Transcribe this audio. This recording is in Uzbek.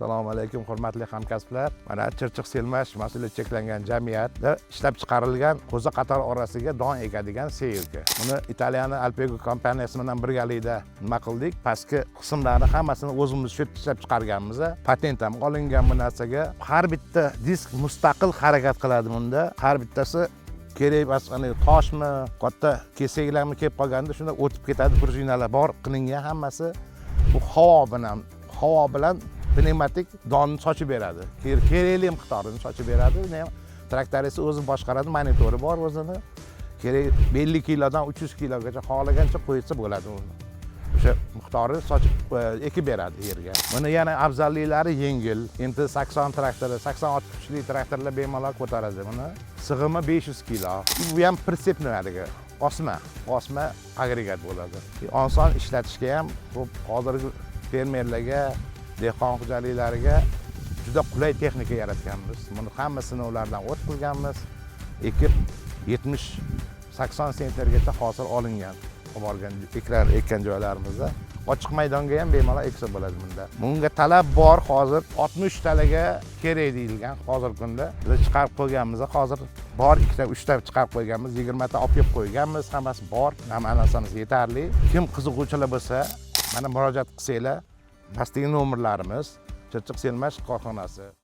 Assalomu alaykum, hurmatli hamkasblar. Mana, Chirchiq Selmash mas'uliyati cheklangan jamiyatda ishlab chiqarilgan qo'za qator orasiga don ekadigan сеялка. Buni Italiyani Alpego kompaniyasi bilan birgalikda nima qildik, pastki qismlarni hammasini o'zimiz shu yerda ishlab chiqarganmiz. Patent ham olingan bu narsaga. Har bitta disk mustaqil harakat qiladi. Bunda har bittasi kerak emas, toshmi, katta kesaklarmi kelib qolganda, shunda o'tib ketadi. Prujinalar bor qilingan hammasi. Bu havo bilan pnevmatik donni sochib beradi, kerakli miqdorini sochib beradi. Uni ham traktorist o'zi boshqaradi, monitori bor o'zini. Kerak 50 kilodan 300 kilogacha xohlagancha qo'ysa bo'ladi, uni o'sha miqdori sochib ekib beradi yerga. Buni yana afzalliklari yengil. MT 80 traktori, 80 ot kuchli traktorlar bemalol ko'taradi buni. Sig'imi 500 kilo. Bu ham прицепной, haligi osma agregat bo'ladi. Oson ishlatishga ham, bu hozirgi fermerlarga, dehqon xo'jaliklariga juda qulay texnika yaratganmiz. Buni hamma sinovlardan o'tkazganmiz. Ekib 70-80 sentnergacha hosil olingan olib borgan ekkan joylarimizda. Ochiq maydonga ham bemalol eksa bo'ladi bunda. Bunga talab bor, hozir 60 talaga kerak deyilgan hozirgi kunda. Biz chiqarib qo'yganmiz, hozir bor, ikkita, uchta chiqarib qo'yganmiz, 20 ta olib kelib qo'yganmiz. Hammasi bor, hamma narsamiz yetarli. Kim qiziquvchilar bo'lsa, mana, murojaat qilsanglar, pastdagi nomerlarimiz. Chirchiq Selmash korxonasi.